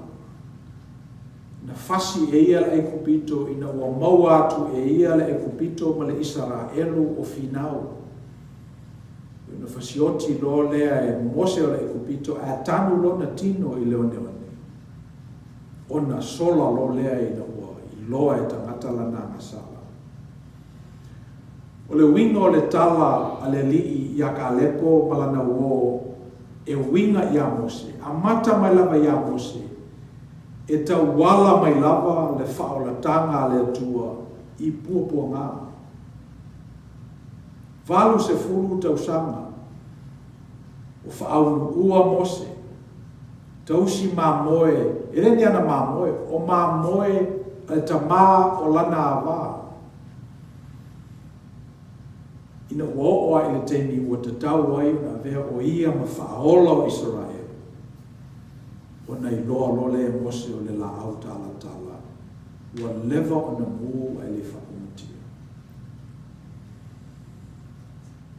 Na fasi e ia le Aikupito ina ua maua atu e ia le Aikupito ma le Isaraelu o finau. Ona fasioti loa lea e Mose o le Aikupito ae tanu lona tino i le oneone. Ona sola loa lea ina ua iloa e tagata lana agasala. O le uiga o le tala a le Alii iā Kalepo ma lana uō e uiga iā Mose, amata mai lava iā Mose, e tauala mai lava le faaolataga a le Atua i puapuaga. 80 tausaga o faaunuua Mose, tausi mamoe, e le ni ana mamoe, o mamoe a le tamā o lana ava. Ina ua oo a i le taimi ua tatau ai ona avea o ia ma faaola o Isaraelu, ona iloa loa lea e Mose o le laau talatala ua leva ona mu ae le faaumatia.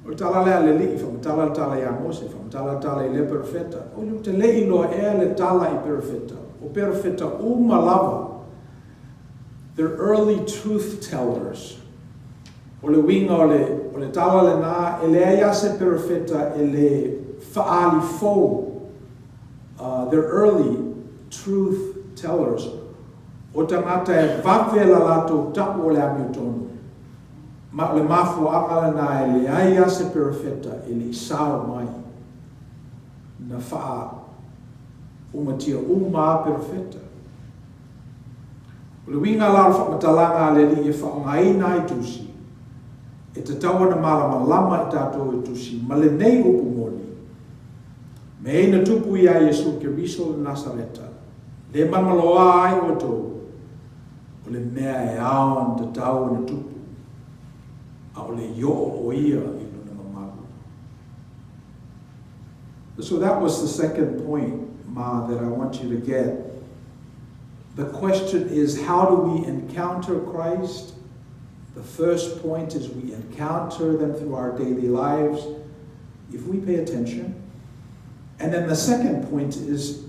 O le tala lea a le Alii, faamatala le tala iā Mose, faamatala le tala i lea perofeta. Oi, ou te le i iloa ea le tala i perofeta? O perofeta uma lava They're early truth tellers. O le uiga o le, o le tala lenā, e leai lava se perofeta e lē faaali fou. They're early truth tellers. O tagata e vave la latou ta'u o le amiotonu. Ma o le mafuaaga lenā e leai lava se perofeta e le i sao mai. Na faaumatia uma lava perofeta. O le uiga la o le faamatalaga a le Alii e faaaogaina ai tusi, e tatau ona malamalama i tatou e tusi ma lenei upu moni, Mea ai na tupu iā Iesu Keriso o le Nasareta, le malomaloā ai outou, o le mea e ao ona tatau ona tupu, a o le i oo o ia i lona mamalu. So that was the second point, Ma, that I want you to get. The question is, how do we encounter Christ? The first point is we encounter them through our daily lives if we pay attention. And then the second point is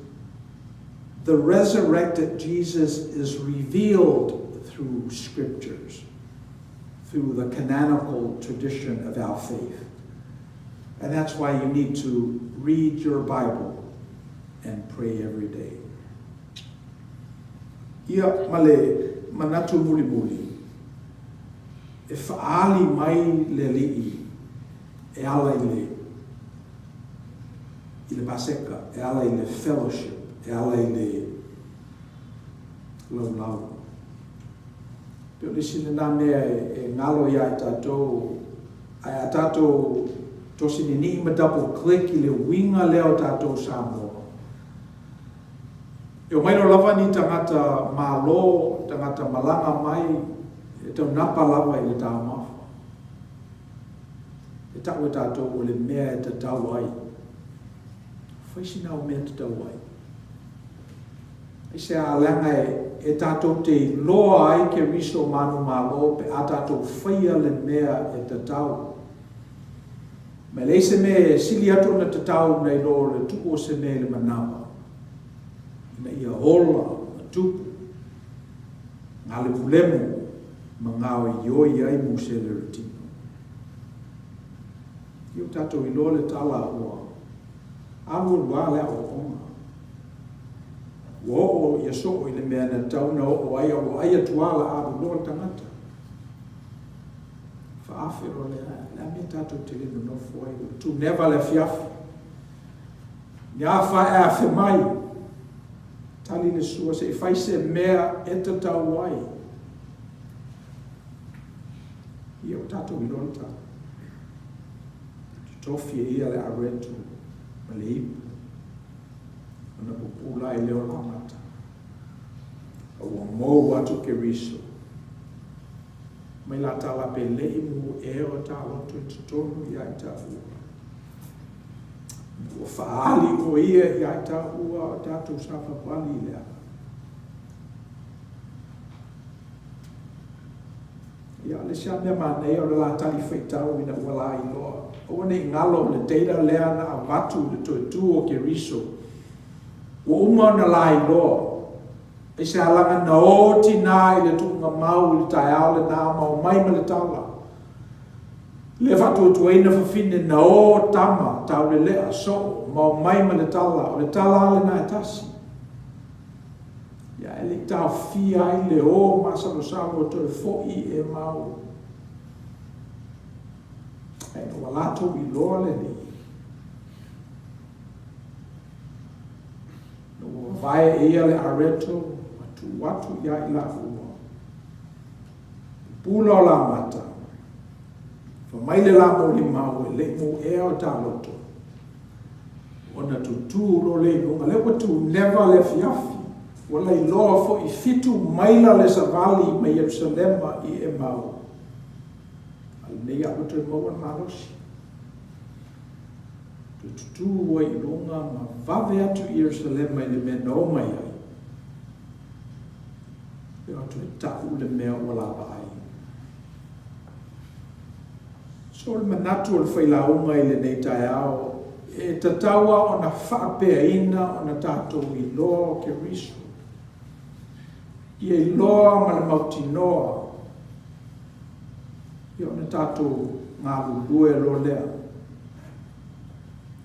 the resurrected Jesus is revealed through scriptures, through the canonical tradition of our faith. And that's why you need to read your Bible and pray every day. Ia, ma le manatu mulimuli, e faaali mai le Alii e ala i le, i le Paseka, e ala i le fellowship, e ala i le laulau. Pei o le isi lenā mea e galo iā i tatou, ae a tatou tosi ninii ma double click i le uiga lea o tatou Samoa, E omai loa lava ni tagata malo, tagata malaga mai, e taunapa lava i le taumafa. E ta'u e tatou o le mea e tatau ai. Fai sina au mea tatau ai. Aisea? Leaga e tatou te iloa ai Keriso manumalo pe a tatou faia le mea e tatau. Ma e leai se mea e sili atu ona tatau nai lo le tuu o se mea i le manava, ina ia ola ma tupu, galemulemu ma gaoioi ai musele o le tino. Ia ua tatou iloa le tala ua alualu lava le aoaoga. Ua oo ia soo i le mea na tatau ona oo ai a ua ai atu lava la alu loa le tagata. Faaafe loa lea, le a mea tatou te le nonofo ai, ua tuneva le afiafi. Ni a fa e afe mai, tali le sua se i fai se mea e tatau ai. Ia ua tatou iloa le tala. Totofi e ia le areto ma le ipu, ona pupula ai lea o lamata. A ua mou atu Keriso, mai la tala pe leʻi mu ea o ta loto i totonu ia i taua. Ua faaali o ia ia i taua o tatou savavali i le ala. Ia, o le isi lava mea manaia o le la tali faitau ina ua lailoa. Aua ne i galo le data lea na avatu i le toe tu o Keriso. Ua uma ona lailoa. Aisea leaga na o tinā i le tuuga mau i le taeao lenā ma omai ma le tala. Le faatuatuaina fafine na o tama taulelea soo ma omai ma le tala. O le tala lava lenā e tasi. Ia, e le i taofia ai le o masalosalo e toe foi i Emau. Ae ina ua latou iloa le Alii, ina ua vae e ia le areto ma tuu atu ia i laua, pupula o lamata, fa mai le la molimau e le i mu ea o ta loto, Ona tutū loa lea i luga, lea ua tuneva le afiafi, ua lailoa foi fitu maila le savali mai Ierusalema i Emau. A lenei a ua toe maua le malosi. Toe tutū ai i luga ma vave atu i Ierusalema i le mea na o mai ai. E o atu e taʻu le mea ua lavaai. So o le manatu o le failauga i lenei taeao, e tatau lava ona faapeaina ona tatou iloa o Keriso. Ia iloa ma le mautinoa, ia ona tatou galulue loa lea.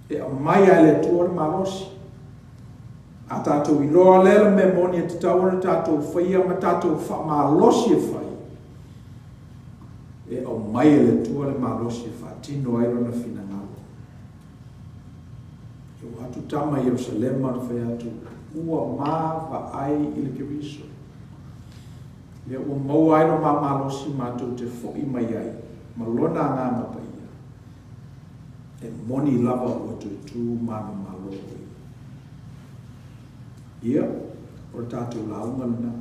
E aumai lava e le Atua le malosi. A tatou iloa lea le mea moni e tatau ona tatou faia ma tatou faamalosi e fai, E aumai e le Atua le malosi e faatino ai Lona finagalo. E oo atu tama i Ierusalema na fai atu, Ua ma vaai i le Keriso. Lea ua maua ai lo ma malosi matou te foʻi mai ai ma Lona Agaga Paia. E moni lava ua toe tu manumalo o Ia. Ia, o le tatou lauga lena.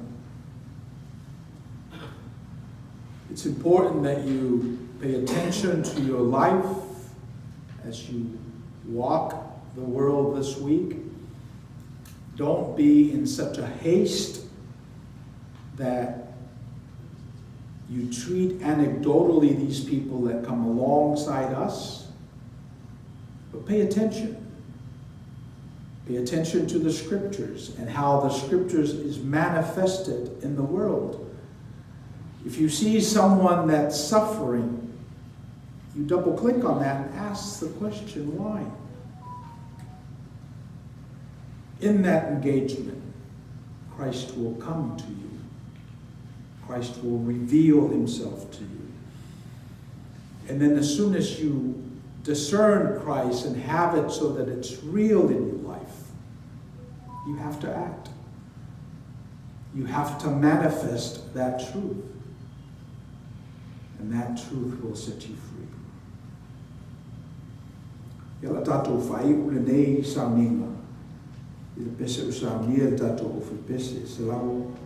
It's important that you pay attention to your life as you walk the world this week. Don't be in such a haste that you treat anecdotally these people that come alongside us, but pay attention. Pay attention to the scriptures and how the scriptures is manifested in the world. If you see someone that's suffering, you double click on that and ask the question why. In that engagement, Christ will come to you. Christ will reveal himself to you. And then as soon as you discern Christ and have it so that it's real in your life, you have to act. You have to manifest that truth. And that truth will set you free. Ia la tatou faaiu lenei sauniga i le pese ua saunia e le tatou ofi pese 181.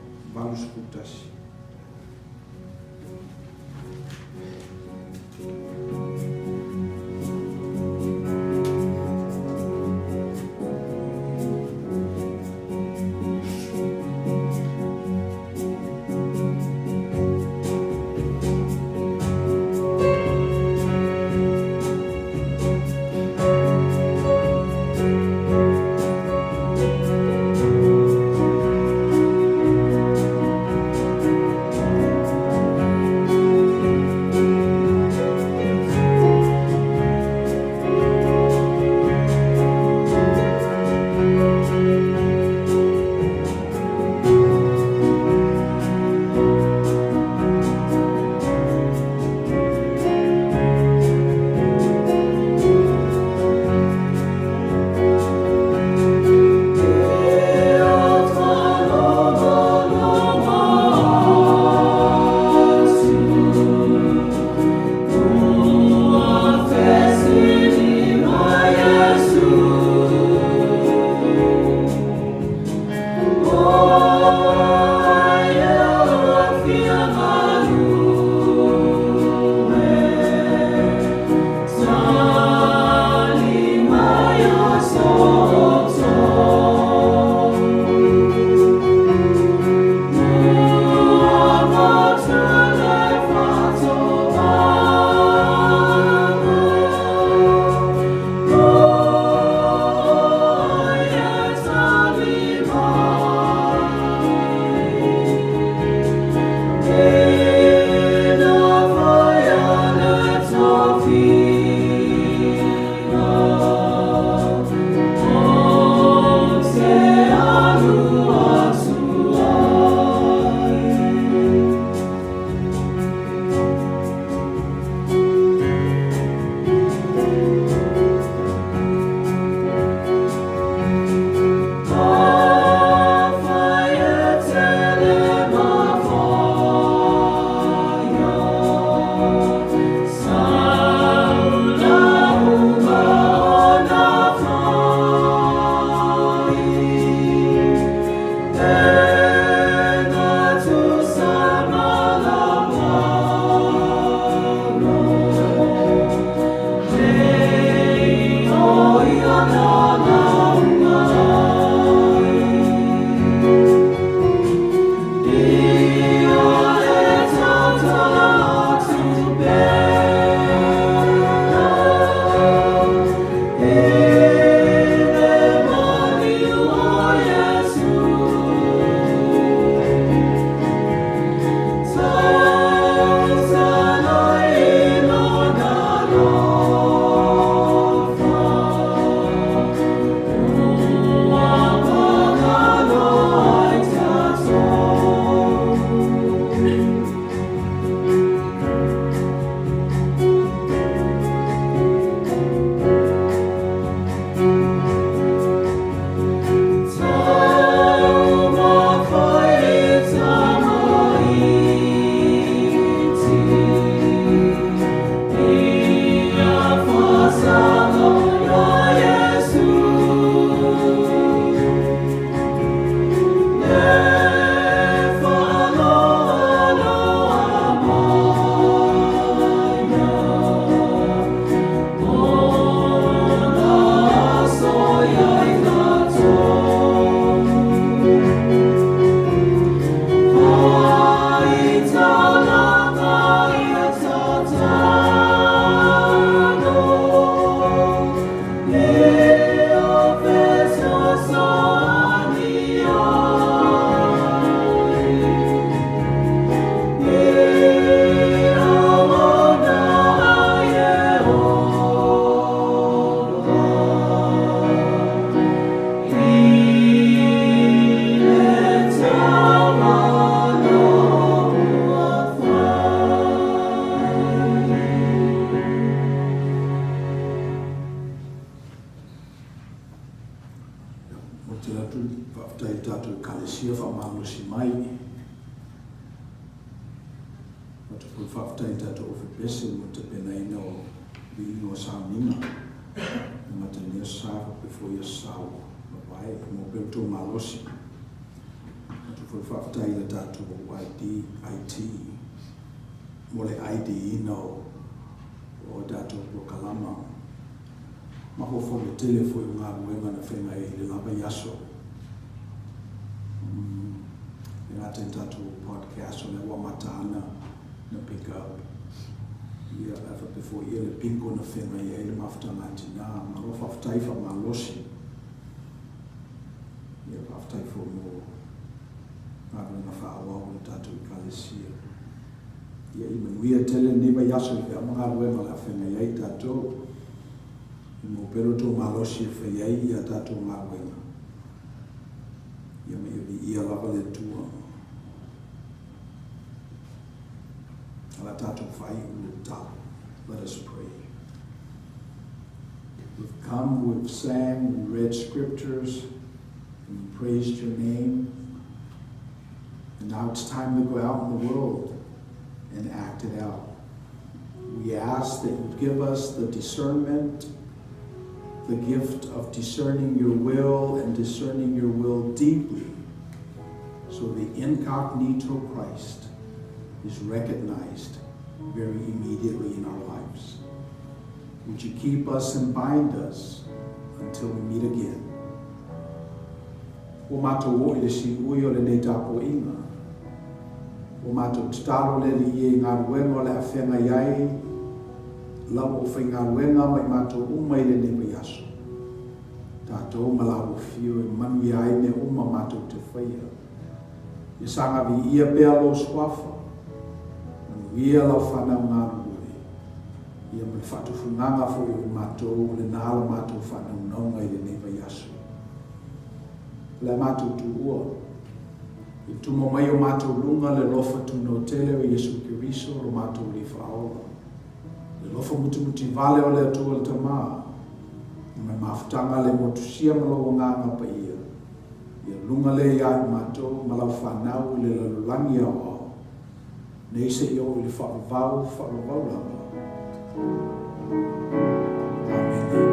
Tele atu faafetai i le tatou Ekalesia faamalosi mai. Avatu foi faafetai i le tatou Ofepese mo le tapenaina o viiga o sauniga. E gata i lenei Aso Sa faapea foi Aso Sa ua mavae e maua pea lo outou malosi. Avatu foi faafetai i le tatou ID, IT mo le ID ina o o tatou polokalama. Mafaufau le tele foi o galuega na feagai ai i le la vaiaso. E gata i tatou podcast o lea ua amata ana na pick up. Ia, ae faapea foi ia le bingo na feagai ai le mafutaga a tina. Malo faafetai faamalosi. Ia, faafetai foi mo galuega faaauau a le tatou Ekalesia. Ia, ia manuia tele lenei vaiaso i feau ma galuega o le a feagai ai tatou. Ia maua pea lo outou malosi e fai ai a tatou galuega. Ia ma ia viia lava le Atua. A la tatou faaiu le tatalo. Let us pray. We've come, we've sang, we read scriptures, and we praised your name. And now it's time to go out in the world and act it out. We ask that you give us the discernment, the gift of discerning your will and discerning your will deeply, so the incognito Christ is recognized very immediately in our lives. Would you keep us and bind us until we meet again? Ua matou oo i le siui o lenei tapuaiga. Ua matou tatalo le Alii e i galuega o le a feagai ai lau aufaigaluega ma i matou uma i lenei vaiaso. Tatou ma la afio e manuia ai mea uma matou te faia. Ia saga viia pea lou suafa. Manuia lau fanau galulue. Ia ma le faatufugaga foi o i matou o lena la matou faanaunauga i lenei vaiaso. O le a matou tuua, i tuma mai o matou luga le alofa tunoa tele o Iesu Keriso lo matou Alii Faaola, le alofa mutimuti vale o le Atua le Tama, ma le mafutaga le motusia ma lou Agaga Paia, ia luga lea ia i matou ma lau fanau i le lalolagi aoao, nei seia oo i le faavavau, faavavau lava. Amene.